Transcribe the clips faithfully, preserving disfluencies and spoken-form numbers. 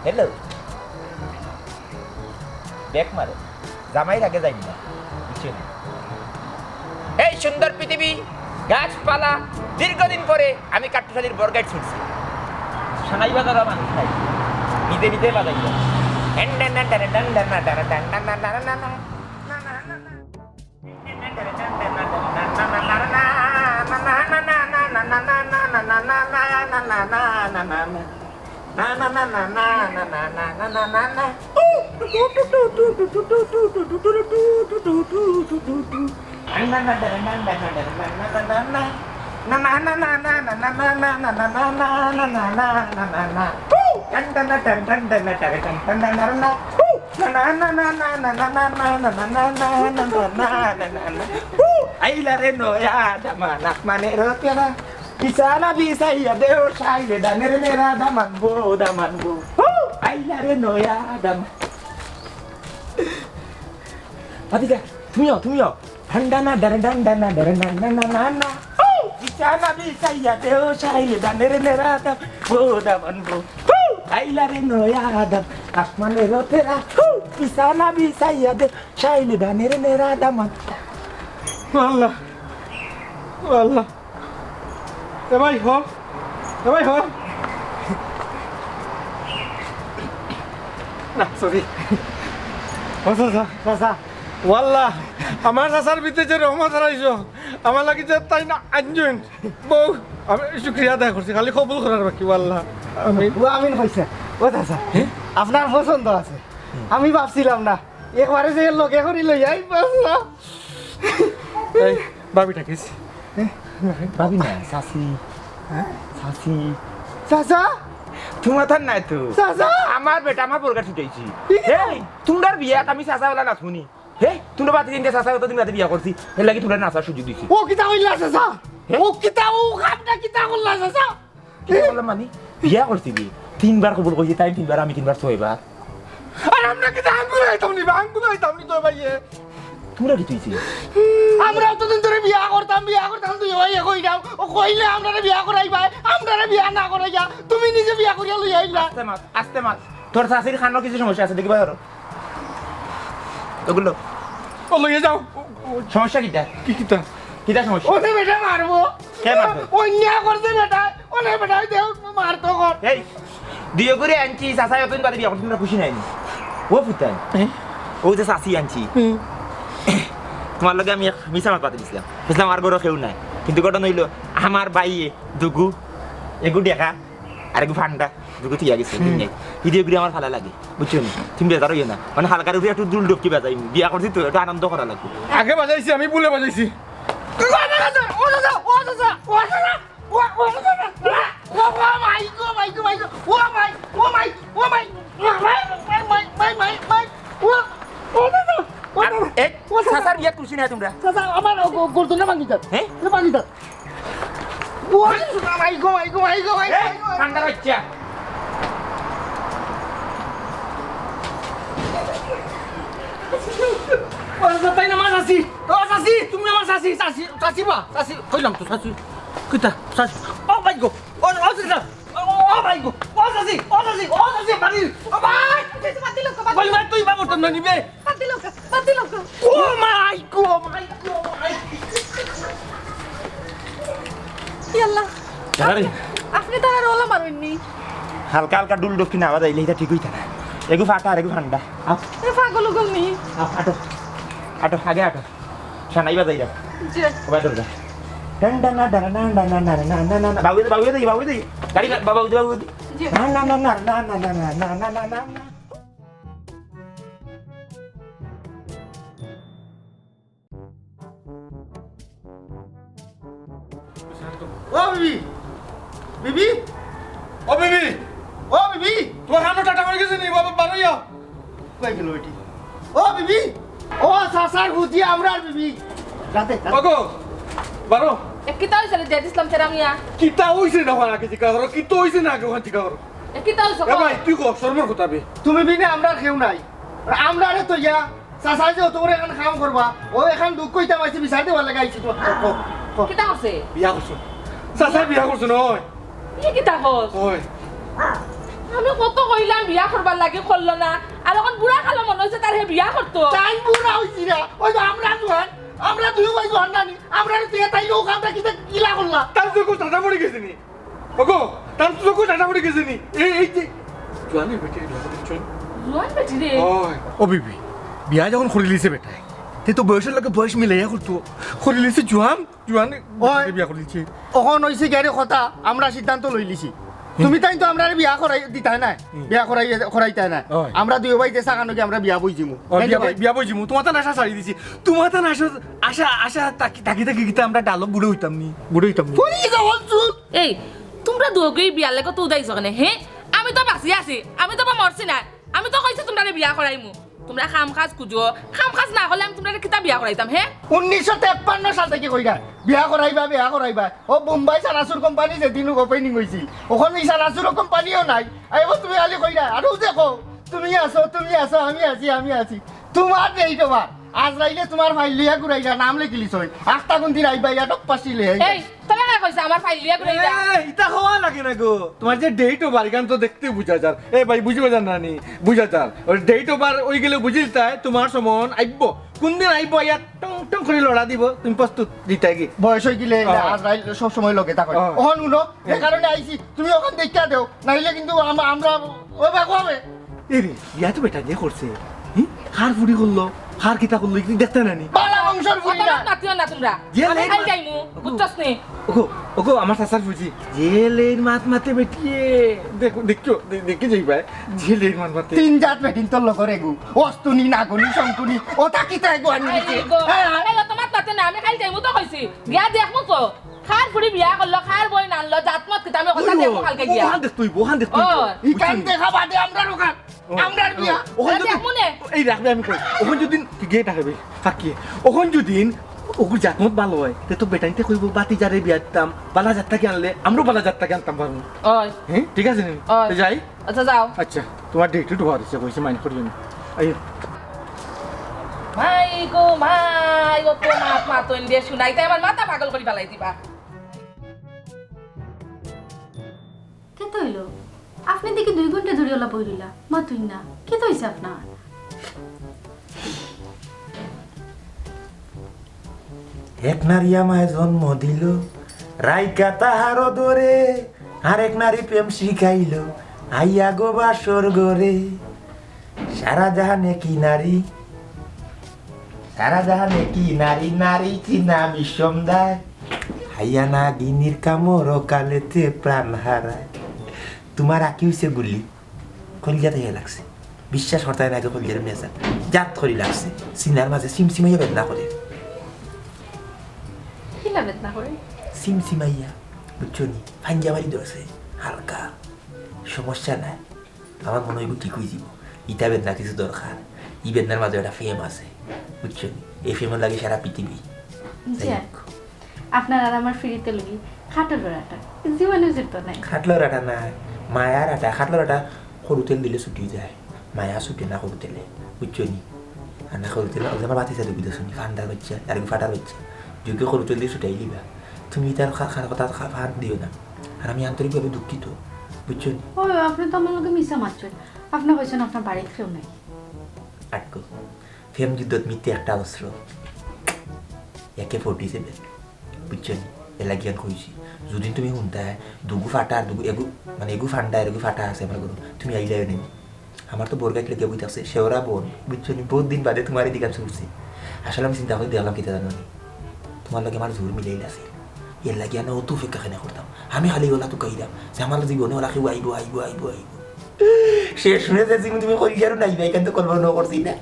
Hello. Back মারো। জামাইর আগে যাইন না। বুঝছো নি? এই সুন্দর পৃথিবী, গাছপালা, দীর্ঘদিন পরে আমি কাট্টুশালীর বর গাইট ছুটছি। সানাই বাজারও মানুষ নাই। নিজে নিজে বাজাইল। আইলা রে নয়া দামান আসমানের তেরা, বিছানা বিছাইয়া দেও, চাইলে ধানের নেরা দামান বো, দামান বো। হু! আইলা রে নয়া দামান। ভাতিজা, তুমিও, তুমিও। ঢান্ডানা ডারা ডান্ডানা ডারা ডান্ডানা না না। হু! বিছানা বিছাইয়া দেও, চাইলে ধানের নেরা দামান বো, দামান বো। হু! আইলা রে নয়া দামান আসমানের তেরা। হু! বিছানা বিছাইয়া দেও, চাইলে ধানের নেরা দামান। আল্লাহ, আল্লাহ। এ ভাই, হ। এ ভাই, হ। না, সরি। ও চাচা, চাচা। ওয়াল্লাহ, আমার চাচার ভিতরে যে রহমত হারাইছো, আমার লাগি যে তাই না আঞ্জন। বউ, আমি শুকরিয়া আদায় করছি, খালি কবুল করার বাকি, ওয়াল্লাহ। আমি ও আমিন কইছে। ও চাচা, হ্যাঁ? আপনার পছন্দ আছে। আমি ভাবছিলাম না, একবারে যে লগে করি লই আই, বাবা। এই, ভাবি ডাকিস। ভাবি না, চাচি। হ্যাঁ? চাচি। চাচা? তুমার তার নাই তো। চাচা? আমার বেটা, আমার বর গাইট ছুটাইছি। এই, তুমরার বিয়াত আমি চাচা অলা নাচমু নি। হে, তুমরা বাতি দিন চাচা অতদিন বাদে বিয়া করছি। এর লাগি তুমরারে নাচার সুযোগ দিছি। ও কিতা কইলা চাচা? হে? ও কিতা, ও কামটা কিতা করলা চাচা? কিতা করলাম মানে? বিয়া করছি কি? তিনবার কবুল কইছি, তাই তিনবার, আমি তিনবার ছয়বার। আর আমরা কিতা আঙ্গুল আইতাম নি বা, আঙ্গুল আইতাম নি তো ভাইয়ে। তুমরা কিতা অইছে? আমরা অতদিন ধরে বিয়া করতাম, বিয়া করতাম, তুই ভাইয়ে কই যাও। ও কইলে আমরারে বিয়া করাইবা, আমরারে বিয়া না করাইয়া তুমি নিজে বিয়া করিয়া লই আইলা। আস্তে মাত, আস্তে মাত। তোর চাচির কানো কিছু সমস্যা আছে, দেখি বার করো। ওগুলো। ও লইয়া যাও। সমস্যা কিতা? কি কিতা? কিতা সমস্যা? ওরে বেটা মারবো। কে মারবো? অন্যায় করছে বেটা। ওরে বেটা, ওই দেখ, মারতো কর। এই, দুইও করি আনছি, চাচায় অতদিন বাদে বিয়া করছি, তুমরা খুশি নায় নি? ও ফুতায়। হ্যাঁ? ও যে চাচি আনছি। হুম। তুমার লগে আমি এক মিছা মাত পাতি দিছিলাম। বুঝলাম, আমার ঘরো কেউ নাই। কিন্তু ঘটনা অইলো, আমার ভাইয়ে দুগু, এগু ডেকা, আর এগু ফান্ডা, দুগু থুইয়া গেছে, হুম। দুনিয়ায়। ইদি এগুরে আমার ভালা লাগে, বুঝছো নি? তুমি বেজার অইও না। মানে হালকার উপরে একটু দুল ডুবকি বাজাই, বিয়া করছি তো, একটু আনন্দ করা লাগবো। আগে বাজাইছি, আমি ভুলে বাজাইছি। ও চাচা, ও চাচা, ও চাচা, ও, ও চাচা, ও, ও মাই গো, মাই গো, মাই গো, ও মাই, ও মাই, ও মাই, ও মাই, মাই, মাই, মাই, মাই, ও, ও চাচা, ও আর চাচা, এই ও চাচা। চাচার বিয়াত খুশি না তুমরা? চাচা, আমার ও গো-, গর্দনটা ভাঙি যাক। হ্যাঁ? এ ভাঙি যাক। ও, মাই গো, মাই গো, মাই গো, মাই গো, এই, মাই গো। ঠান্ডা বাচ্চা। ও চাচা, তাই না, মা চাচি? ও চাচি, তুমি আমার চাচি, চাচি, চাচি বা, চাচি, কইলাম তো চাচি। কিতা, চাচি? ও মাই গো, ও, ও চাচা, ও, ও মাই গো, ও চাচি, ও চাচি, ও চাচি, বাড়ি, ও ভাই। চাচি, বাদ দিলাম, বাদ ভাই, দিলাম। ভাই, তুই বাবু তো নিবে। বাদ দিলাম, বাদ দিলাম। ও মাই গো, মাই গো, মাই। ইয়া আল্লাহ। আরে। আপনে তারারে অলা মারইন নি। হালকা হালকা দুল ডুবকি না বাজাইলে ইটা ঠিক অইতো না। এগু ফাটা আর এগু ফান্ডা। আও। এ পাগল উগল নি। আও, আটো। আটো, আগে আটো। সানাই বাজাই যাও। জি। ওবা দরজা। ডান ডান না, ডান ডান না, ডান ডান না, ডান ডান না, ডান ডান না। বাবু দে, বাবু দে, বাবু দে। গাড়ি, বাবু দে, বাবু দে। জি। না, না, না। ও বিবি, বিবি, ও বিবি, ও বিবি। তুমার কানো টাটা পড়ি গেছে নি বাবা, বারইয়া। কই গেল বেটি? ও বিবি, ও চাচার হুজি আমরার বিবি। রাতে, রাতে। ওগো, বারো। এ কিতা অইছে রে, দিয়া দিছলাম তেরা মিয়া। কিতা অইছে না ওখানে আগে জিকা করো, কিতা অইছে না আগে ওখানে জিকা করো। এ কিতা অইছে এ কও? ভাই, তুই কও, শরমর কথা বে। তুমি বিনে আমরার কেউ নাই। আর আমরারে তো ইয়া চাচা যে অত বড় একখান কাম করবা, ও একখান দুঃখ অইতাম আইছি, বিচার দেবার লাগি আইছি তোমার। ক, ক, ক। কিতা করছে? বিয়া করছো। চাচায় বিয়া করছো নয়? ইয়ে কিতা কস? ওই। আমি কত কইলাম বিয়া করবার লাগি, করলো না। আর অখন বুড়া কালো মনে অইছে তার হে বিয়া করতো। তাই বুড়া অইছি না, ওই তো আমরা জোয়ান, আমরা দুই ভাই জোয়ান নানি, আমরা তো তাই লোক আমরা কিতা কিলা করলা? তার চোখে ঠান্ডা পড়ে গেছে নি। ওগো, তার চোখে ঠান্ডা পড়ে গেছে নি। এই, এই যে জোয়ানের বেটি বিয়া করছো। জোয়ান বেটি রে। ওই। ও বিবি, বিয়া যখন করিলিছে বেটায়, তে তো বয়সর লগে বয়স মিলাইয়া করতো। করিলিছে জোয়ান, জোয়ান ওই। বিয়া করিলিছে। অখন অইছে গিয়া রে কথা, আমরা সিদ্ধান্ত লইলিছি। তুমি তাইন তো আমরারে বিয়া করাই দিতায় না, হুম। বিয়া করাই, করাইতায় না। ওই। আমরা দুই ভাই যে সাকানো গিয়া আমরা বিয়া বইজিমু। ওই, তাই না বিয়া ভাই? বই-, বিয়া বইজিমু। তোমার তান আশা ছাড়ি দিছি। তোমার তান আশা, আশা, আশা তাকি, তাকি, তাকি, তাকি আমরা ডালক বুড়ো অইতাম নি, বুড়ো অইতাম নি। কই গেছে হলচুল? এই, তোমরা দুগই বিয়ার লাগি তো উদাইছো কেনে, হে? আমি তো বাঁচি আছি, আমি তো বা মরছি না। আমি তো কইছি তোমরারে বিয়া করাইমু। তোমরা কাম কাজ খুঁজো, কাম কাজ না করলে আমি তোমরারে কিতা বিয়া করাইতাম, হে? উনিশশো তেপ্পান্ন সাল থাকি কইরা, বিয়া করাইবা, বিয়া করাইবা। ও বোম্বাই চানাচুর কোম্পানি যেদিন opening অইছিল, অখন ই চানাচুর কোম্পানিও নাই। আইবো তুমি খালি কইরা, আর ও দেখো, তুমি আছো, তুমি আছো, আমি আছি, আমি আছি। তোমার নেই তোমার। আজরাইলে তোমার ফাইল লইয়া ঘুরাইরা, নাম লেখিলিছইন। আখতা কোন দিন আইবা, ইয়া টক পাশি লইয়া আইবা। এই, তোরা না কইছে আমার ফাইল লইয়া ঘুরাইরা? এ, ইতা কওয়া লাগে না গো। তোমার যে date over, ইখান তো দেখতে বুঝা যার। এ ভাই, বুঝি বুঝা না নি? বুঝা যার। ওর date over অই গেলে বুঝিল তাই, তোমার সময় আইবো। কোন দিন আইবো, ইয়া টং টং করি লড়া দিব, তুমি প্রস্তুত দিতায় কি? বয়স অই গেলে হ্যাঁ। আজরাইল সব সময় লগে থাকো। হ্যাঁ। অখন উনো, যে হ্যাঁ। কারণে আইছি, তুমি অখন দেখিয়া দেও, নাইলে কিন্তু আম-, আমরা ওই বা কবে? এ রে, ইয়া তো বেটা যে করছে। হি? কার ফুড়ি করলো, কার কিতা করলো, ইগুলি দেখতে না নি? বালা বংশর ফুড়ি অত না। মাত মাতিও না তোমরা। যে আমি লেট খাই মা- যাইমু, বুঝছস নি? ওগো, ওগো, আমার চাচার ফুজি। যে লেট মাত মাতে বেটিয়ে। দেখো, দেখিও, দে-, দেখি যাই ভাই। যে লেট মাত মাতে। তিন জাত বেটিন তোর লগর এগু। অস্তুনি, নাগনি, শঙ্কুনি। ওটা কিতা এগু আনি এই দিছে? গো, হ্যাঁ, হ্যাঁ। এই অত মাত মাতে না, আমি খাই যাইমু তো কইছি। গিয়া দেখমু তো। কার ফুড়ি বিয়া করলো, কার বইন আনলো, জাতমত কিতা আমি অখন ওই দেখমু ও, কালকে গিয়া। ওখান দেখতে হইব, ওখান দেখতে হইব। ও। ইখান দেখা বাদে আমরার ওখান, ও, আমরার বিয়া। ওখান এ, যদি, দেখমু নে। এই রাখবে আমি কই। ওখান যদি, তুই গিয়ে টাকাবে, কাকিয়ে। ওখান যদি ওগুর জাতমত ভালো হয়, তে তো বেটাইন্তে কইব, বাতি যারে বিয়া দিতাম, বালা জাত থাকি আনলে, আমরাও বালা জাত থাকি আনতাম পারবো। ওই। হ্যাঁ, ঠিক আছে নি? ওই। তো যাই? আচ্ছা, যাও। আচ্ছা, তোমার date over অইছে, কইছে mind করিও না। আইও। মাই গো মাই, অত মাত মাতইন দে শুনাইতে আমার মাথা পাগল করি ফালাই দিবা। কিতা অইলো? আপনে দেখি দুই ঘন্টা ধরি অলা বই রইলা, মাতইন না। কিতা অইছে আপনার? এক নারী আমায় জন্ম দিল, রাইখা তাহার অদরে, আরেক নারী প্রেম শিখাইল, আইয়া গো বাসর ঘরে। সারা জাহানে কি নারী, সারা জাহানে কি নারী, নারী কি না বিষম দায়, হাইয়া নাগিনীর কামড় কালেতে প্রাণ হারায়। তোমার আঁকি হইছে গুলি, কলিজাত আইয়া লাগছে। বিশ্বাস করতায় না, আগে কলিজার মেজা জাত করি লাগছে, সিনার মাঝে সিমসিমাইয়া বেদনা করে। কিলা বেদনা করে? সিমসিমাইয়া, বুঝছো নি? ফাঞ্জা মারি ধরছে, হালকা, সমস্যা নাই। আমার মনে অইব ঠিক অইযিব। ইতা বেদনা কিছু দরকার। ই বেদনার মাঝে একটা প্রেম আছে, বুঝছো নি? এই প্রেমর লাগি সারা পৃথিবী। জি যাই হোক। আঙ্কল, আপনার আর আমার ফিরিতে লগি খাটলর আটা, জীবনেও জুটতো নায়। খাটলর আটা নায়, মায়ার আটা। খাটলর আটা করু তেল দিলে ছুটি যায়, মায়া ছুটে না করু তেলে, বুঝছো নি? আর না করু তেল, ওই যে আমার বাতিজা দুগু দেখছো নি, ফান্ডার বাচ্চা, আর কি ফাটার বাচ্চা, যুগে করু তেল দিয়া ছুটাই দিবা। তুমি তার খা-, খারাপ কথা খা-, ফান দিও না। আর আমি আন্তরিকভাবে দুঃখিত, বুঝছো নি? ও, আপনে তো আমার লগে মিছা মাতছইন। আপনে কইছইন আপনার বাড়িত কেউ নাই। আক্কু, প্রেম যুদ্ধত মিথ্যে একটা অস্ত্র। AK forty seven. বুঝছো নি? এর লাগি আর কইছি। যদি তুমি হুনতায়, দুগু ফাটা আর দুগু, এগু, মানে, এগু ফান্ডা আর এগু ফাটা আছে আমার ঘরো। তুমি আইলায় নি। আমার তো বরগাইত লেগে বই থাকছে, শেওরা বোন, বুঝছো নি? বহুত দিন বাদে তোমার এদিকে আমি শুনছি। আসলে আমি চিন্তা করি দেখলাম, কিতা জানো নি? তোমার লগে আমার জোর মিলাইল আছে। এর লাগি আমি অত অপেক্ষা কেনে করতাম? আমি খালি ওলা তুকাইলাম যে আমার জীবনে ওলা কেউ আইবো, আইবো, আইবো, আইবো। শেষ শুনে যে জীবন তুমি করি গেলো না, ইবা এখান তো কল্পনা করছি না।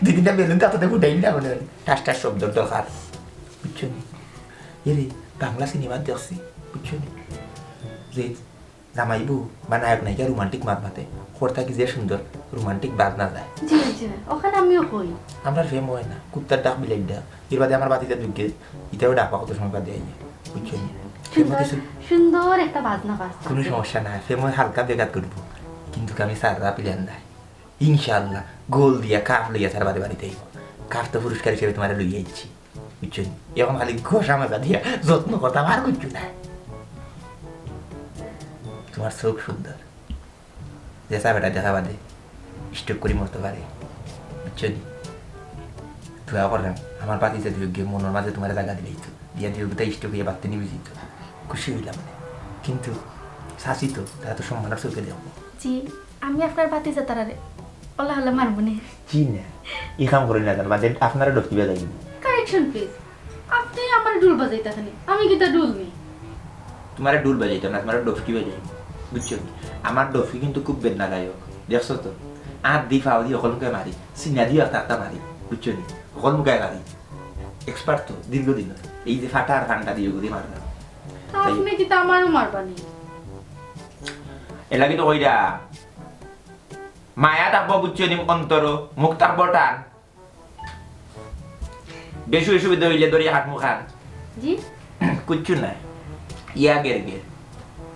দুই তিনটা বেলুন তো আপনাদের ফুটাই না, মানে, ঠাস ঠাস শব্দর দরকার। বুঝছো নি? এরে, বাংলা সিনেমা দেখছি, বুঝছো নি? যে জামাইবু বা নায়ক নায়িকা রোমান্টিক মাত মাতে, খোর থাকি যে সুন্দর রোমান্টিক বাজ না যায়। জি, জি, ওখানে আমিও কই। আমরার প্রেম হয় না, কুত্তার ডাক, বিলাইর ডাক। এর বাদে আমার বাতিজা দুগে, ইতাও ডাকবা কত সময় বাদে আইয়া, বুঝছো নি? সুন্দর, সুন্দর একটা বাজনা বাজছে। কুনু সমস্যা নাই, প্রেমে হালকা ব্যাঘাত ঘটবো, কিন্তু আমি সাররা প্লেয়ার নায়। ইনশাআল্লাহ, গোল দিয়া কাপ লইয়া তার বাদে বাড়িত আইবো। কাপ তো পুরস্কার হিসেবে তুমারে লইয়া আইছি, বুঝছো নি? এখন খালি ঘষা মাজা দিয়া যত্ন করতাম, আর কিচ্ছু নায়। তুমার চউখ সুন্দর, যেছা বেটা দেখা বাদে stroke করি মরতো পারে, বুঝছো নি? দোয়া করলাম, আমার ভাতিজা দুইওগুয়ে মনর মাজে তুমারে জাগা দিলাইতো, দিয়া দুইওগুতা stroke অইয়া বাত্তে নিবি যাইতো, খুশি অইলাম নে। কিন্তু চাচি তো, তারা তো সম্মানর চউখে দেখবো। জি, আমি আপনার ভাতিজা তারারে অলা হলা মারমু নে। জি না, ই কাম করইন না, তার বাদে আপনারে ডফকি বাজাইমু। Correction please, আপনে আমারে ঢুল বাজাইতা কেনে? আমি কিতা ঢুল নি? তুমারে ঢুল বাজাইতাম না, তুমারে ডফকি বাজাইমু, বুঝছো নি? আমার ডফকি কিন্তু খুব বেদনাদায়ক, দেখছো তো? আত দি, ফাও দি, হকল মুখায় মারি, সিনা দিও একটা একটা মারি, বুঝছো নি? হকল মুখায় মারি। Expert তো, দীর্ঘদিন। এই যে ফাটা আর ফান্টা দিয়া ঘুরি মারলাম। তা আপনে কিতা আমারেও মারবা নি? এর লাগি তো কইরা, মায়া থাকবো বুঝছো নি অন্তরো, মুখ থাকবো টান। বেশি অসুবিধা অইলে ধরি হাত মুখান। জি? কিচ্ছু নাই। ইয়া গের গের।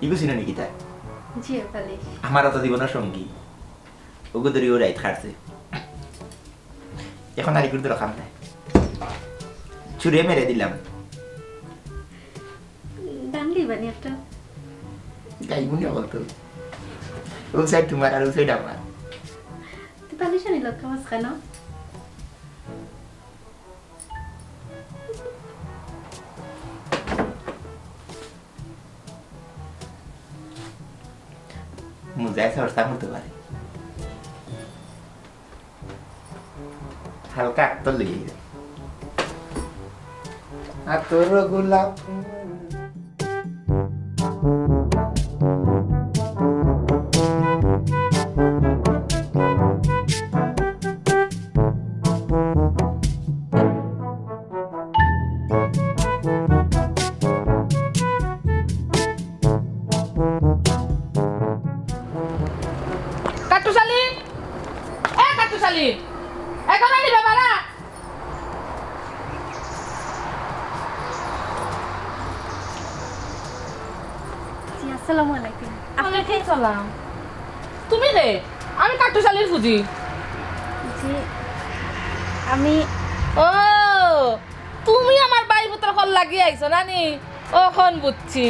ইগু চিনো নি কিতা? জি, পালিশ। আমার অত জীবনর সঙ্গী। ওগু ধরি ও রাইত খাটছে। এখন আর ইগুর দরকার নাই। ছুড়ে মেরে দিলাম। গান গাইবা নি একটা? গাইমু নি বলতো। ও side তুমার আর ও side আমার। তুই পালিশ আনি লক্কা মাছ খানো? মুজায় সস্তা মতো পারে। হালকা আতর লেগে গেছে। আতর গোলাপ। কাট্টুশ আলী, এ কাট্টুশ আলী, এখন আনি বাবারা। জি, আসসালামু আলাইকুম। আপনি কে? ওয়ালাইকুম সালাম। তুমি কে? আমি কাট্টুশ আলীর ফুজি। জি, আমি ও, তুমি আমার ভাইফুতর খল লাগি আইছো না নি? অখন বুঝছি।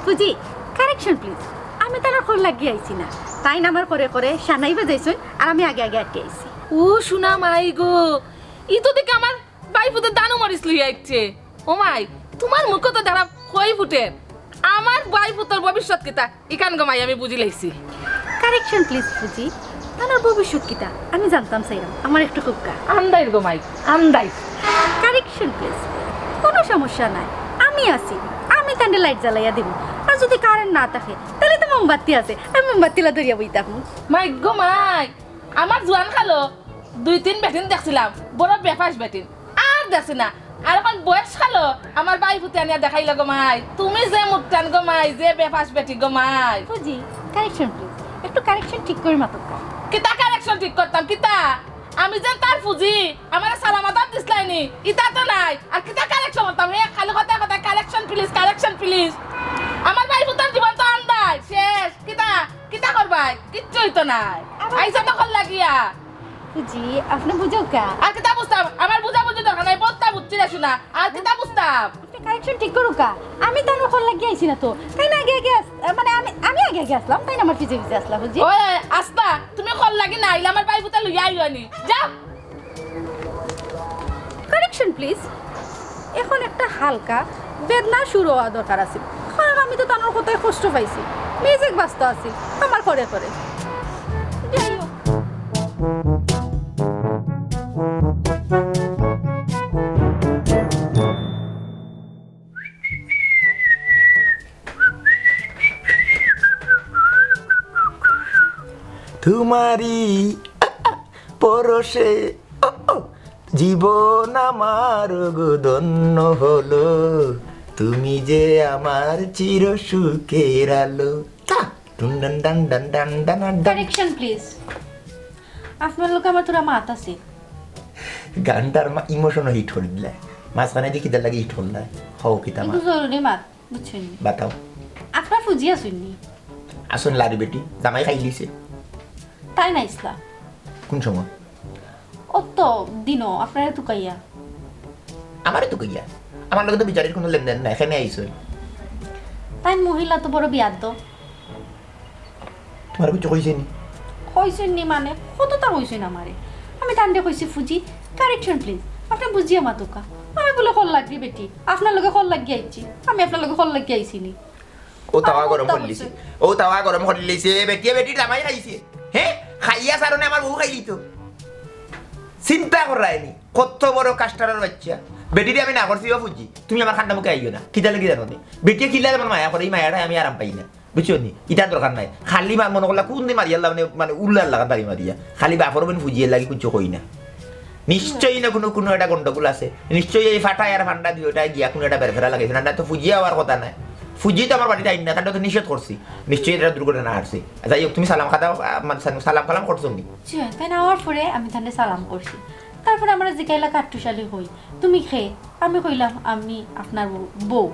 Fuji, correction please। আমি তানর খল লাগি আইছি না। তাইন আমার খরে খরে সানাই বাজাইছইন, আর আমি আগে আগে আটকি আইছি। ও সোনা মাই গো, ই তো দেখি আমার ভাইফুতর দানু মরিচ লইয়া আইছে। ও মাই, তুমার মুখো তো দাড়া কই ফুটের। আমার ভাইফুতর ভবিষ্যৎ কিতা? ইখান গো মাই আমি বুঝি লাইছি। Correction please ফুজি, তানর ভবিষ্যৎ কিতা আমি জানতাম চাইরাম, আমার একটু কউক্কা। আন্দাইর গো মাই, আন্দাইর। Correction please, কুনু সমস্যা নাই, আমি আছি, আমি তানরে light জ্বালাইয়া দিমু। আর যুদি current না থাকে, তাইলে তো মোমবাতি আছে, আমি মোমবাতিলা ধরিয়া বই থাকমু। মাই গো মাই, আমার জোয়ান কালো দুই তিন বেটিন দেখছিলাম, বড় বেফাস বেটিন, আর দেখছি না। আর অখন বয়স কালো আমার ভাইফুতে আনিয়া দেখাইলো গো মাই, তুমি যে মুখটান গো মাই, যে বেফাস বেটি গো মাই। ফুজি, correction please, একটু correction ঠিক করি মাতউক্কা। কিতা correction ঠিক করতাম, কিতা? আমি যে তার ফুজি, আমারে সালাম আদাব দিছলায়নি, ইতা তো নাই। আর কিতা correction করতাম? হে, খালি কথায় কথায় correction please, correction please। আমার ভাইফুতর জীবন তো আন্দাইর, শেষ। কিতা, কিতা করবায়? কিচ্ছু অইতো নায়। আবার আইছো তো খল লাগিয়া। জি, আপনে বুঝউক্কা। আর কিতা বুঝতাম? আমার বুঝাবুঝি দরকার নাই, বউততা বুঝছি রে সোনা। আর কিতা বুঝতাম? আপনে correction ঠিক করউক্কা। আমি তানর খল লাগি আইছি না তো। তাইন আগে আগে আস-, মানে আমি, আমি আগে আগে আছলাম, তাইন আমার পিছে পিছে আছলা, বুঝি? ওই, ওই, আস্তা, তুমি খল লাগি না আইলে আমার ভাইফুতে লইয়া আইলো নি। যাও। Correction please। অখন একটা হালকা বেদনা শুরু অওয়া দরকার আছিল, কারণ আমি তো তানর কথায় কষ্ট পাইছি, নিজে বাঁচতো আছি আমার খরে খরে। যাই হোক। তোমারই পরশে, ও, ও, জীবন আমার গো ধন্য হলো, তুমি যে আমার চির সুখের আলো। তা, টুন ডান ডান ডান ডান ডান ডান। Correction please। আপনার লগে আমার থুড়া মাত আছে। গানটার মা-, emotion hit করি দিলে। মাঝখানে দেখি তার লাগি hit করলে। হও কিতা মাত? একটু জরুরি মাত। বুঝছইন নি? বাতাও। আপনার ফুজি আছইন নি? আছইন লারি বেটি, জামাই খাইলিছে। তাইন আইছলা? কোন সময়? অত দিনও আপনারে তুকাইয়া। আমারে তুকাইয়া? আমার লগে তো বিচারির কুনু লেনদেন নাই, কেনে আইছইন? তাইন মহিলা তো বড় বিয়াদ্দব। তুমারে কিচ্ছু কইছে নি? কইছইন নি মানে, কততা কইছইন আমারে। আমি তানরে কইছি, "ফুজি, correction please, আপনে বুঝিয়া মাতউক্কা।" আমি বুলে, "কল লাগি বেটি, আপনার লগে কল লাগি আইছি, আমি আপনার লগে কল লাগি আইছি নি।" ও তাওয়া আমার গরম কথা করিলিছে। কইছে। ও তাওয়া গরম করিলিছে। এ বেটিয়ে বেটির জামাই খাইছে। হে? খাইয়া সারনে আমার বউ খাইলিতো। চিন্তা কররায় নি। কত বড় কাস্টারর বাইচ্চা। বেটিরে আমি না করছি, "ও ফুজি, তুমি আমার কান্দা মুখে আইও না।" কিতা লাগি জানো নি? বেটিয়ে কিলা যেমন মায়া করে, ই মায়াটায় আমি আরাম পাই না। বুঝছো নি? ইতার দরকার নাই। খালি মা-, মনো করলা কুন দি মারিয়ার লাগি, মানে, মানে উল্লার লাগান বাড়ি মারিয়া। খালি বাপর বইন ফুজিয়ে লাগি কিচ্ছু কই না। নিশ্চয়ই না কুনু, কুনু একটা গন্ডগোল আছে। নিশ্চয়ই এই ফাটায় আর ফান্ডা দুইটায় গিয়া কুনু একটা বেরফেরা লাগাইছে। না, না তো ফুজিয়ে আওয়ার কথা নায়। ফুজিয়ে তো আমার বাড়িত আইন না, তানরে তো নিষেধ করছি। নিশ্চয়ই এটা দুর্ঘটনা ঘটছে। যাই হোক, তুমি সালাম খাতাও, আ, মানে, সালাম, সালাম কালাম করছো নি? জি, তাইন আওয়ার পরে আমি তানরে সালাম করছি। তারপরে আমারে জিকাইলা কাট্টুশালী কই, "তুমি কে?" আমি কইলাম, "আমি আপনার বউ।"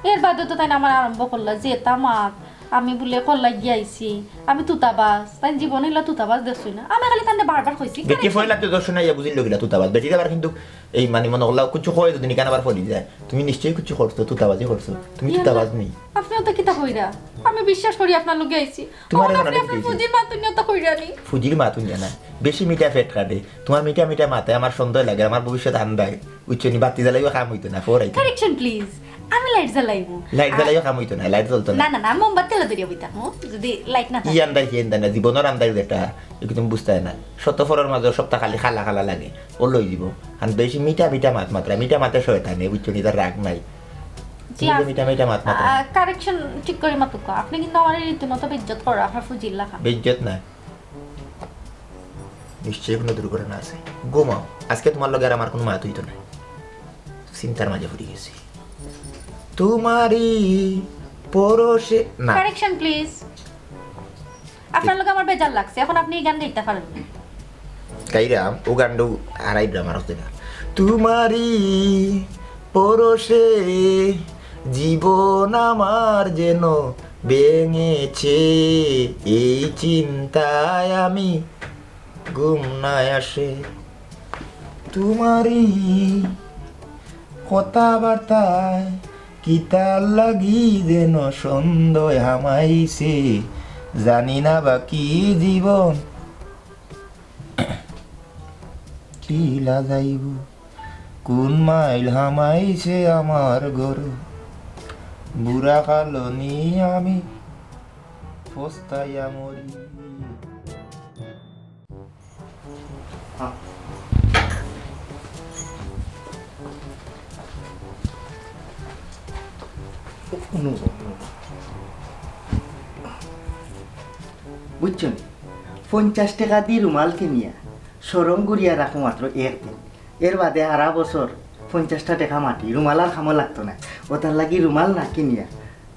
এর বাদে তো তাইন আমারে আরম্ভ করলা যে, "এতা মাত, আমি বুলে কল লাগি আইছি, আমি তুতাবাজ।" তাইন জীবনে ইলা তুতাবাজ দেখছইন না। আমি খালি তানরে বারবার কইছি, বেটি "Correction।" ফয়লা তো দর্শন আইয়া বুঝিল কিলা তুতাবাজ। বেটিরে আবার কিন্তু এই মানে মনো করলা কিচ্ছু কয় যদি নিকান আবার ফলি যায়। "তুমি নিশ্চয়ই কিচ্ছু করছো, তুতাবাজি করছো। তুমি ইয়া তুতাবাজ আল্লাহ। নি।" আপনে অতা কিতা কইরা? আমি বিশ্বাস করি আপনার লগে আইছি। তুমারে অখন জানালে আপনে আপনার বুঝি। ফুজির মাত হুনিয়া অতা কইরা নি? ফুজির মাত হুনিয়া না। বেশি মিঠা পেট কাটে। তুমার মিঠা মিঠা মাতে আমার সন্দেহ লাগে, আমার ভবিষ্যৎ আন্দায়। বুঝছো নি? বাতি জ্বালাইও কাম অইতো না, ফোর আইতো না। Correction please, আমি light জ্বালাইমু। Light আ- জ্বালাইও কাম অইতো না, light জ্বলতো না। না, না, না, মোমবাতি জ্বালা ধরিয়া বইতাম, হুম? যদি light না থাকে। ই আন্দায় কি আন্দায় না, জীবনর আন্দায় যেটা, একটু তুমি বুঝতায় না। শত ফোরর মাঝে সবটা খালি কালা কালা লাগে, ও লই দিব। আর বেশি মিঠা মিঠা মাত মাতরা, মিঠা মাতে শয়তানে, বুঝছো নি? তার রাগ নাই। জি, মিঠা আপ-, মিঠা মিঠা মাত মাতরা। আ, correction ঠিক করি মাতুক্কা। আপনে কিন্তু আমারে রীতিমতো বেইজ্জত কররা, আপনার ফুজির লাখান। বেইজ্জত না। নিশ্চয়ই কুনু দুর্ঘটনা আছে। ঘুমাও। আজকে তুমার লগে আর আমার কুনু মাত অইতো নায়। চিন্তার মাঝে পড়ি গেছি। তুমারি পরশে না। Correction please। আপনার লগে আমার বেজার লাগছে, অখন আপনে ই গান গাইতা পারইন না। গাইরাম, ও গানটাও হারাইরাম আর হতে না। তুমারি পরশে জীবন আমার যেন ভেঙেছে, এই চিন্তায় আমি ঘুম না আসে। তুমারি কথাবার্তায় কিতার লাগি যেন সন্দেহ হামাইছে, জানি না বা কি জীবন কিলা যাইব, কুন মাইল হামাইছে আমার ঘর, বুড়া কালো নি আমি পস্তাইয়া মরি। বুঝছো নি? পঞ্চাশ টেকা দি রুমাল কিনিয়া শরম ঘুরিয়া রাখো মাত্র একদিন। এর বাদে হারা বছর পঞ্চাশটা টেকা মাটি, রুমাল আর কামো লাগতো নায়। অতার লাগি রুমাল না কিনিয়া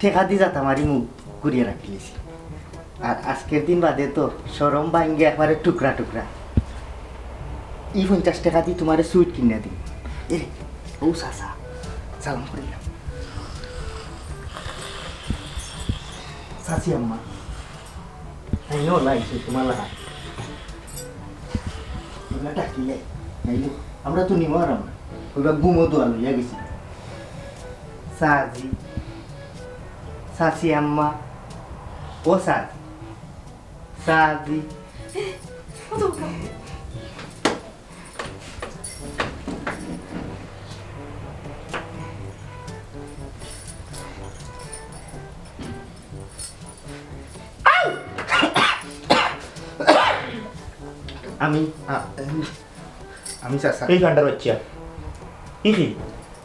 টেকা দি যাতা মারি মুখ ঘুরিয়া রাখিলিছি। আর আজকের দিন বাদে তো শরম ভাঙ্গি একবারে টুকরা টুকরা। ই পঞ্চাশ টেকা দি তুমারে suit কিনিয়া দিমু। এ, ও চাচা, সালাম করিলাম। চাচি আম্মা, তাইন অলা আইছে তুমার লাগি। আমরা ডাকিলে, নাইলে আমরা তো নিমু আর আমরা। কইবা ঘুমো দুয়া লইয়া গেছি। চাচি, চাচি আম্মা, ও চাচি, চাচি। আমি, আ, আমি চাচা। এই গান্ডার বাচ্চা। ই কি?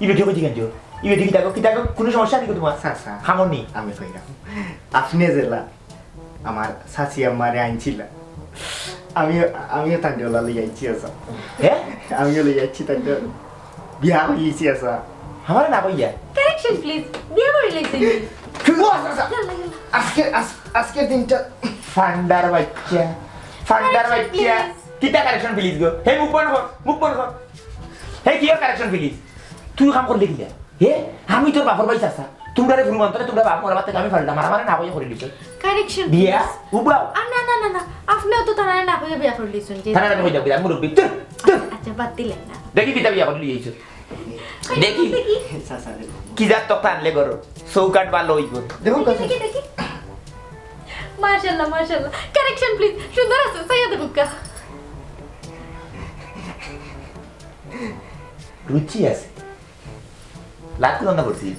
ই বেটি কই থেকে আনছো? ই বেটি কিতা গো, কিতা গো, কুনু সমস্যা নি গো তুমার? চাচা। খামনি। আমি কইরাম। আপনে যেলা আমার চাচি আম্মারে আনছিলা। আমিও, আমিও তানরে অলা লই আইছি, আচ্ছা। হে? আমিও লই আইছি তানরে। বিয়া করিলিছি, আচ্ছা। আমারে না কইয়া? Correction, please। বিয়া করিলিছি। ও, আচ্ছা, আচ্ছা। ইয়াল্লা, ইয়াল্লা। আজকে, আজ-, আজকের দিনটা ফান্ডার বাচ্চা। ফান্ডার correction, বাচ্চা। Please। কিতা correction, please গো? হে, মুখ বন্ধ কর, মুখ বন্ধ কর। হে, কিয়র correction, please? তুই কাম করলে কিলা? হে, আমি তোর বাপর ভাই চাচা। তুমরারে ফুরু মানতো না, তুমরা বাপ মরা বাদ থাকি আমি ফালতাম, আর আমারে না কইয়া করিলিছো। কারেকশন, বিয়া? প্লিজ। উবাও। আ, না, না, না, না। আপনেও তো তারারে না কইয়া বিয়া করিলিছইন, জি। তারারে আমি কইতাম কিতা, মুরব্বি। তুর, তুর। আচ্ছা, বাদ দিলাইন না। দেখি কিতা বিয়া করিলিছো। দেখি। দেখি। চাচা, দেখো। কি জাত তক্তা আনলে ঘরো? চৌকাঠ ভালা অইবো। দেখো, দেখি, দেখি, দেখি। মাশাআল্লাহ, মাশাআল্লাহ। Correction, please. সুন্দর আছে, চাইয়া দেখউক্কা। রুচি আছে। লাত কোন না করছি?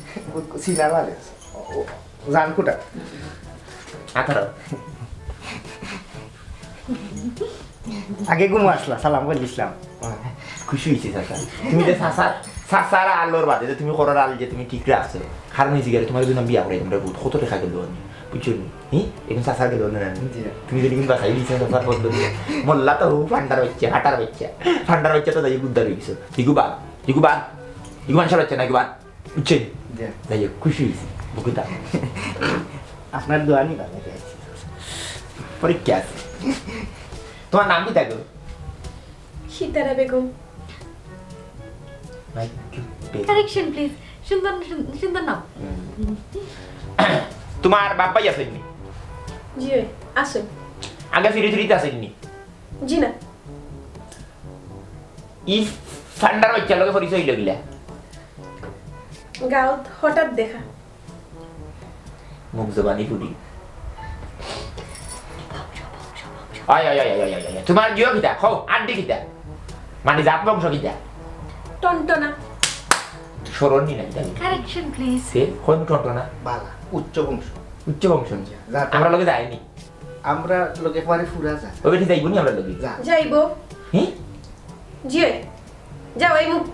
সিনার মাঝে আছে। ও, ও, জান কোটা? আঠারো। আগে ঘুমো আসলা, সালাম করি দিছলাম। খুশি অইছি চাচা। তুমি যে চাচার, চাচার আলোর বাদে যে তুমি করর আল যে তুমি ঠিক রাখছো। কারণ অইছে গিয়া তুমার জন্য বিয়া করাই আমরা বহুত কত টেকা গেল আমি। বুঝছো নি? হি? এখন চাচার গেল না, না, না। জি। তুমি যদি কিন্তু বাসাই দিছো চাচার পদ্ধতি। মোল্লা তো হু ফান্ডার বাচ্চা, ফাটার বাচ্চা। ফান্ডার বাচ্চা তো যাই উদ্ধার অই গেছো। ইগু বাদ, ইগু বাদ। ইগু মানুষের বাচ্চা না, ইগু বাদ। বুঝছো নি? জি। যাই হোক, খুশি অইছি। বুকুতা। আপনার দোয়া নি ভালো আছে। পরীক্ষা আছে। তুমার নাম কিতা গো? সিতারা বেগম। ভাই, কি বে- কারেকশন, প্লিজ। সুন্দর, সুন-, সুন্দর নাম। হুম। তুমার বাপ ভাই আছইন নি? জি, আছে। আগে ফিরি ফিরিতে আছইন নি? জি না। ই ফান্ডার বাচ্চার লগে পরিচয় অইলো কিলা? গাঁওত হঠাৎ দেখা। মুখ জবানি ফুটি। আয়, আয়, আয়। তুমার জিও কিতা? কও, আড্ডি কিতা? মানে জাত বংশ কিতা? টনটনা। সরণি না কিতা? Correction, please. সে কোন টনটনা? বালা, উচ্চ বংশ। উচ্চ বংশ। জাত। আমরার লগে যায়নি। আমরার লগে একবারে ফুরা যায়। ও বেটি যাইবো নি আমরার লগে? যা। যাইবো। হ্যাঁ? জি। যাও, এই মুখ।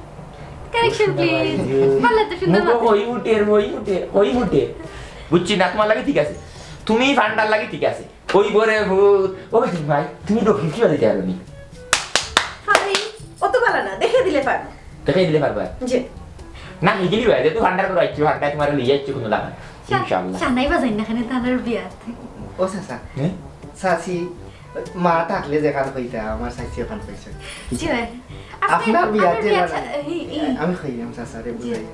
Correction, please. ভালো তো সুন্দর মুখো মতো। হই উঠে, হই উঠে, হই উঠে। বুঝছি না, তুমার লাগি ঠিক আছে। তুমি ফান্ডার লাগি ঠিক আছে। ওই বরে ভূত। ও ভাই, তুমি ডফিন কিবা দিতে পারো নি? আরে, অত ভালা না, দেখে দিলে পারবো। দেখে দিলে পারবা? জি। না, হিগিলি ভাই, যেহেতু ফান্ডার করে আইছি, ফান্ডায় তুমারে লইয়া আইছি কোনো লাভ নাই। শা-, ইনশাআল্লাহ। শানাই বাজাইন না কেনে তানর বিয়াত? ও চাচা, হ্যাঁ? চাচি, মা থাকলে যেখান কইতা, আমার চাচি ওখান কইছে। জি ভাই। আপনি, আপনার বিয়াত আপনার যে বিয়াত লা-, শা-, ই, ই। আমি কইলাম চাচারে জি। বুঝাই।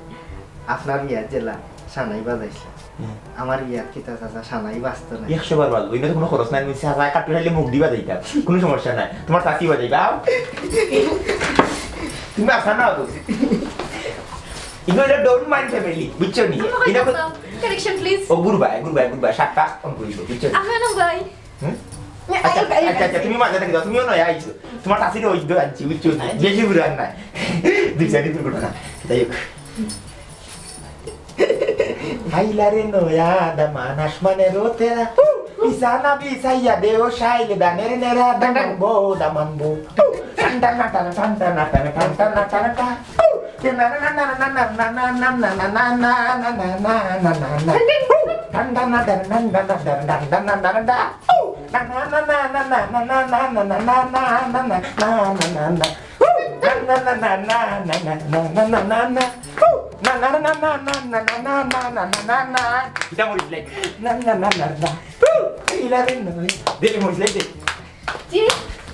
আপনার বিয়াত যে লা-, শানাই বাজাইছিলা। হুম। আমার বিয়াত কিতা চাচা শানাই বাজতো না? একশো বার বাজবো, ইনো তো কোনো খরচ নাই, আমি চাচা কাট্টু খাইলে মুখ দি বাজাইতাম, কোনো সমস্যা নাই, তুমার চাচি বাজাইবা, আও। তুমি আছো না তো? ইনো এটা don't mind family, বুঝছো নি? আমার ইনো কথা, কারেকশন, প্লিজ। ও গুরবায়, গুরবায়, গুরবায়, সাতটা অন করিব, বুঝছো নি? আপনার ভাই। হুম? না, আচ্ছা, আই, আই, আচ্ছা, আচ্ছা, আই। তুমি মাঝে থাকি দাও, তুমিও নয় আইছো। তুমার চাচিরে ওই দো আনছি, বুঝছো? আচ্ছা। বেশি বুড়া আর নাই। দুই চারি দুর্ঘটনা। যাই হোক। আইলা রে নয়া দামান আসমানের তেরা। বিছানা বিছাইয়া দেও শাইল দানের নেরা দামানবো, দামানবো। টান টান টান টান টান টান টান টান টান টান। কিতা মরিস লাই? না, না, না, না, না। ইলা রে না। দে, মরিস লাই, দে। জি,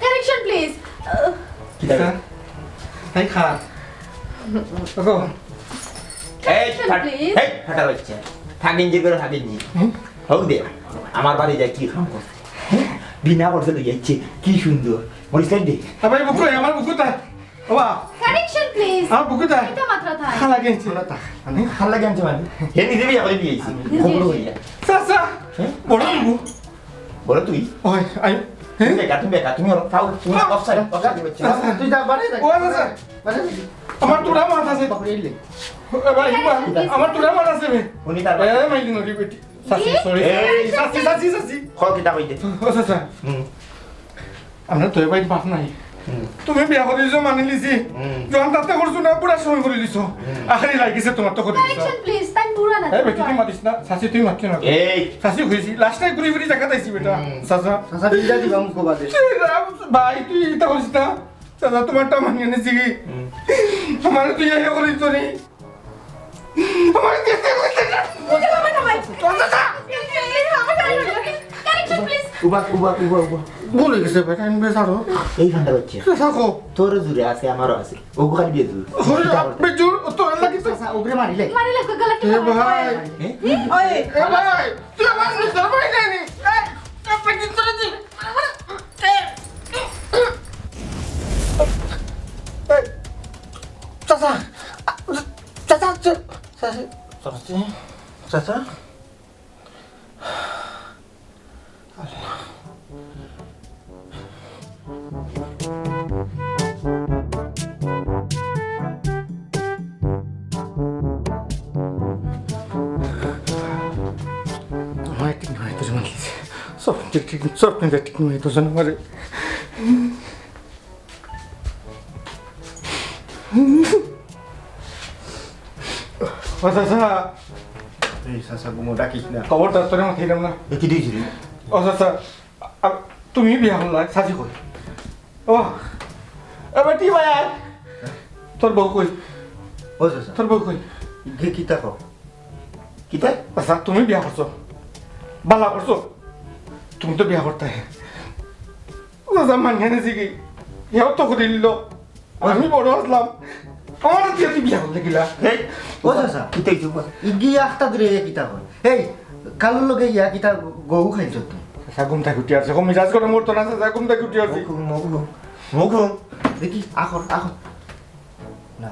কারেকশন প্লিজ। কিতা? স্যার, হাই খা। ওগো। এই, কারেকশন ফাট-, প্লিজ। এই, ফাটার বাচ্চা। থাক ইঞ্জি করে, থাক ইঞ্জি। হুম? হোক দে। আমার বাড়ি যায় কি কাম করছে? বিনা করছে লই যাচ্ছে। কি সুন্দর। মরিস লাই, দে। আবার বুকু, আমার বুকু তা। বাবা। Correction please. আমার বুকু তা। এটা মাত্র থাই। খালা গেঞ্জি। খালা তা। খালা গেঞ্জি মানে? হে নিজে বিয়া করে দিয়েছি। জি, খবর জি। হইয়া। চাচা। হ্যাঁ? বড় বুকু। বড় তুই? ওই, আই, হ্যাঁ? তুমি বেকার, তুমি বেকার, তুমি ওর ফাউল, তুমি অফসাইড, অফসাইড হচ্ছে। চাচা, তুই যা, বাড়ি যা। ও, চাচা। বাড়ি যা। আমার তোরা মাত আছে। বাপরে, ইলে। এ ভাই, বাবা, আমার তোরা মাত আছে বে। উনি তার এ, মাইলি নদী বেটি। চাচি, জি? সরি। এই, চাচি, চাচি, চাচি। ক কিতা কইতে? ও, চাচা। হুম। আমরা তো এ ভাই বাপ নাই। হুম। তুমি বিয়া করে দিছো, মানি লিছি। হুম। যখন তাতে করছো না, পুরা সই করে দিছো। হুম। আহারি লাগিছে তোমার তো করে দিছো। কারেকশন প্লিজ, তাই পুরা না, এই বেটি, পুরা। তুই মাতিস না, চাচি তুই মাতিস না। এই। চাচি হইছি, লাস্ট টাইম ঘুরি ঘুরি জায়গা আইছি বেটা। হুম। চাচা। চাচা, বিলটা দিবা মুখ বাদে। তুই রাম, ভাই, তুই এটা করিস না। চাচা, তোমার টা মানিয়ে নিছি কি? হুম। আমার তুই এ করিস তো নি। আমার কেসে করিস না। বুঝে বাবা না ভাই। চাচা, চাচা। Correction please. উবা, উবা, উবা, উবা। ভুলে গেছে বেটা, আমি বেশ আরো। এই ফান্ডার বাচ্চা। চাচা, কো। তোরও জুড়ে আছে, আমারও আছে। ওগু খালি বিয়ে জুড়ে। ওরে, আপনি জোর, তোর লাগি তো। চাচা, ওগুরে মারিলে। মারিলে কই গলা এ টিপা ভাই। মারে। এ? ওই। এ ভাই, তুই আমার নিজের ভাই নানি? এই, এই, এই, এই, এই, চাচা, চাচা, চাচা, চাচা, চাচা। আমার ঠিক নয় তো জানা গেছে। সব ঠিক, ঠিক, সব ঠিক, ঠিক নয় তো জানা আমারে। ও চাচা। এই চাচা, ঘুমো ডাকিস না। খবরদার, তোরে মাতিলাম না। এ কি দিয়েছিলি? ও চাচা, আ, তুমি বিয়া করলা, চাচি কই? ও, এ বেটি ভাই আয়। তোর বউ কই? ও চাচা। তোর বউ কই? গে কিতা কও? কিতা? আচ্ছা, তুমি বিয়া করছো, ভালা করছো, তুমি তো বিয়া করতায়। ও চাচা, মানিয়া নিছি কি? হেও তো করি দিল। আমি বড় আছলাম, আমার তুই তুই বিয়া করলে কিলা? এই, ও চাচা, কিতা হইছে? ইগি আখতা ধরে ইয়া কিতা কয়? এই, কালুর লগে ইয়া কিতা গউ খাইছ তুই? চাচা, ঘুম থাকি উঠি আসছে, কম মিজাজ করে মরতো না, চাচা, ঘুম থাকি উঠি আসছি। মুখ হুম, মুখ হুম, মুখ হুম। দেখি, আখর, আখর। না।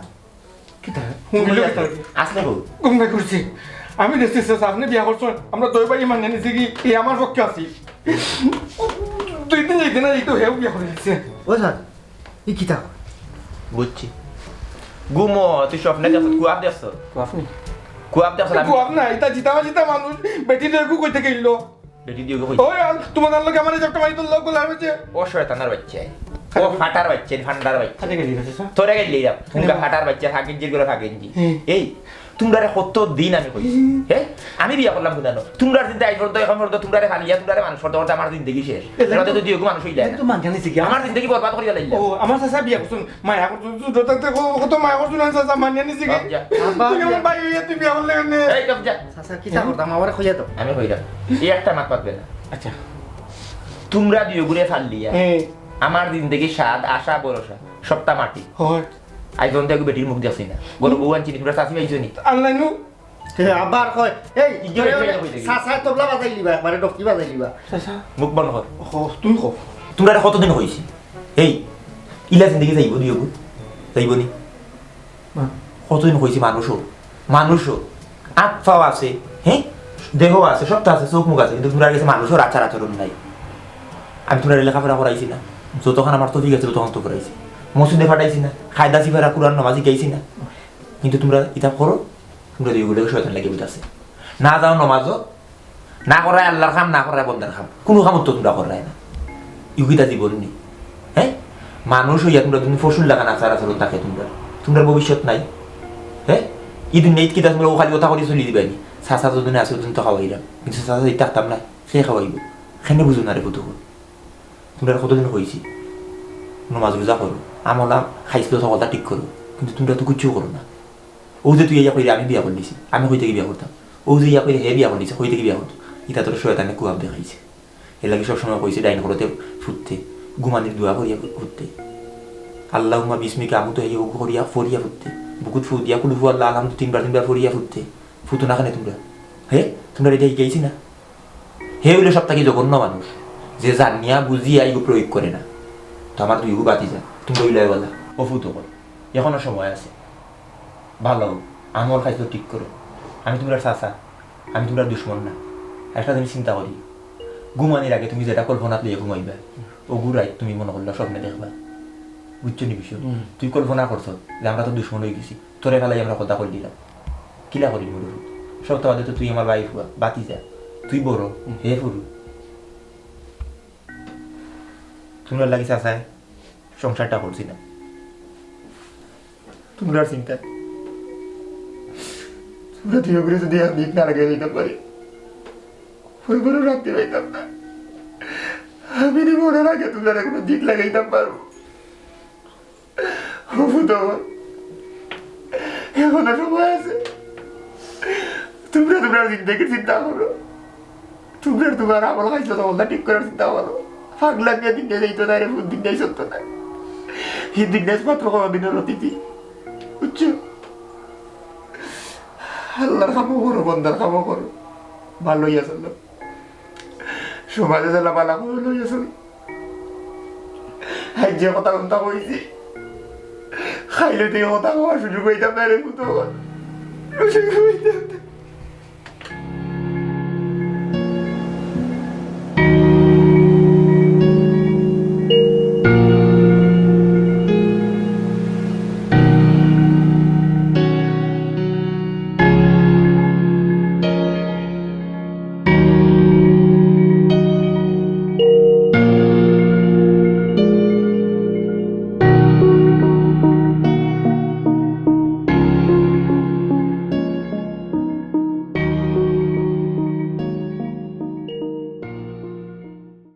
কিতা? হুম, কিতা? আসলে বউ। ঘুম থাকি উঠছি। আমি দেখছি, চাচা, আপনি বিয়া করছেন, আমরা দুই ভাই মানিয়া নিছি কি, এই আমার পক্ষে আছি। দুই দিন যাইতে না, এই তো হেও বিয়া করে দিচ্ছে। ও স্যার, ই কিতা কয়? বুঝছি। ঘুমো, তুই স্বপ্নে দেখছ, কুয়াব দেখছ? কুয়াব নি? কুয়াব দেখছ, আমি কুয়াব না, ইতা জিতা জিতা মানুষ, বেটি লইয়া কই থাকি আইলো। বেটি দিয়া কই? ওই, আর তোমার লগে আমার এই একটা মাইতো লোক গোলার হইছে। ও শয়তানের বাচ্চা। ও ফাটার বাচ্চা, ফান্ডার বাচ্চা। খালি গেলি গেছে, স্যার। তোরে গেলি যা। ফুঙ্গা ফাটার বাচ্চা, ফাকিঞ্জির করে ফাকিঞ্জি। হুম। এই, তোমরারে কত দিন আমি কইছি, হুম। হে? আমি বিয়া করলাম কোথানো? তোমরার চিন্তা আইজ পর্যন্ত, এখন পর্যন্ত তোমরারে ফালিয়া, তোমরারে মানুষ করতে করতে আমার জিন্দেগি শেষ। এ, তোমরা তো দুইগু মানুষ হইলে না। তো মানিয়া নিছি কি? আমার জিন্দেগি বরবাদ করিয়া লাইলা। ও, আমার চাচা বিয়া করছইন, মায়া করছইন, ছোট থাকতে ক-, কত মায়া করছইন, আমি চাচা মানিয়া নিছি কি? বাপ যা। আব্বা, তুই আমার ভাই হইয়া তুই বিয়া করলে কেনে? এই, বাপ যা। চাচা, কিতা করতাম? আমারে কইয়া দাও। আমি কইরাম। এই একটা মাত মাতবে না। আচ্ছা। তোমরা দুইগুরে ফালিয়া। হুম। আমার জিন্দেগি স্বাদ, আশা, ভরসা, সবটা মাটি। হয়। আইজ পর্যন্ত এগু বেটির মুখ দেখছি না। ঘরো বউ আনছি নি, তোমরা চাচি পাইছো নি? আনলাই নু। হে, আবার কয়, এই, ইজ্জত তোরে হইলে ওরে হইলে কি? চাচায় তবলা বাজাই দিবা, একবারে ডফকি বাজাই দিবা। চাচা। মুখ বন্ধ কর। হ, তুই ক। তোমরারে কতদিন কইছি? এই, ইলা জিন্দেগি যাইবো দুইগু? যাইবো নি? না। কতদিন কইছি মানুষ অ, মানুষ অ। আত পাও আছে, হে? দেহ আছে, সবটা আছে, চউখ মুখ আছে, কিন্তু তোমরার গেছে মানুষর আচার আচরণ নাই। আমি তোমরারে লেখাপড়া করাইছি না, যতখান আমার তৌফিক আছে ততখান তো করাইছি। মসজিদে ফাটাইছি না, কায়দা সিফারা কুরআন নামাজ শিখাইছি না, কিন্তু তোমরা ইতা করো, তোমরা দুইগুরে শয়তান লাগি বইতাছে। না যাও নমাজো, না করায় আল্লার কাম, না করায় বন্দার কাম, কুনু কামো তো তোমরা কররায় না। ইগু কিতা জীবন নি? হে? মানুষ অইয়া তোমরা দুইন পশুর লাখান আচার আচরণ থাকে তোমরা। তোমরার ভবিষ্যৎ নাই। হে? ই দুনিয়াত কিতা তোমরা অউ খালি কথা করি চলি দিবায় নি? চাচা যতদিন আছে ততদিন তো খাওয়াইরাম। কিন্তু চাচা যদি থাকতাম না, কে খাওয়াইবো? কেনে বুঝো না রে পুত অকল? তোমরারে কতদিন কইছি, নমাজ রোজা করো, আমল আম-, খাইছলত হকলতা ঠিক করো, কিন্তু তোমরা তো কিচ্ছু করো না। অউ যে তুই ইয়া কইরে আমি বিয়া করিলিছি, আমি কই থাকি বিয়া করতাম? অউ যে ইয়া কইরে হে বিয়া করিলিছে, কই থাকি বিয়া করতো? ইতা তোরে শয়তানে কুয়াব দেখাইছে। এরলাগি সবসময় কইছি ডাইন করতে ফুটতে, ঘুমানির দোয়া করিয়া ফুটতে। আল্লাহুম্মা বিসমিকা আমুতু, হে অগু করিয়া ফড়িয়া ফুটতে। বুকুত ফু দিয়া কুলহু আল্লাহ আলহামদু তিনবার তিনবার ফড়িয়া ফুটতে। ফুটো না কেনে তোমরা? হে? তোমরারে ইতা শিখাইছি না? হে অইলো সব থাকি জঘন্য মানুষ, যে জানিয়া বুঝিয়া ইগু প্রয়োগ করে না। তো আমার দুইগু ভাতিজা, তোমরা অইলায় বালা। ও ফুত অকল, এখনো সময় আছে। ভালা অউ, আমল খাইছলত ঠিক করো। আমি তোমরার চাচা, আমি তোমরার দুশমন না। একটা জিনিস চিন্তা করি, ঘুমানির আগে তুমি যেটা কল্পনাত লইয়া ঘুমাইবা, অগু রাইত তুমি মনো করলা স্বপ্নে দেখবা। বুঝছো নি বিষয়? হুম। তুই কল্পনা করছস যে আমরা তো দুশমন অইগেছি, তোরে ফালাই আমরা কথা কইলিলাম। কিলা করি মরু? সবতা বাদে তো তুই আমার ভাই ফুয়া, ভাতিজা। তুই বড়, হুম। হে ফুরু। তোমরার লাগি চাচায় সংসারটা করছি না। তোমরার চিন্তায়। তোমরা দুইগুরে যদি আমি না লাগাই দিতাম পারি, অউ ঘরো রাখতে পারতাম না। আমি নি মরার আগে তোমরারে কুনু দিক লাগাইতাম পারমু। ও ফুত, এখনো সময় আছে। তোমরা তোমরার জিন্দেগির চিন্তা করো। তোমরা তোমরার আমল খাইছলত অকলতা ঠিক করার চিন্তা করো। পাগলা মিয়া দুনিয়া যাইতো নায় রে, ফুত দুনিয়াত চলতো নায়। হি দুনিয়াত মাত্র কয়দিনর অতিথি। বুঝছো? আল্লাহর কামও করো, বন্দার কামও করো। ভালা অইয়া চলো। সমাজে যেলা ভালা করি লইয়া চলো। আইজ যে কথা হুনতা কইছি, কাইলে তো ই কথা কওয়ার সুযোগ পাইতাম না রে পুত। সুযোগ পাইতাম।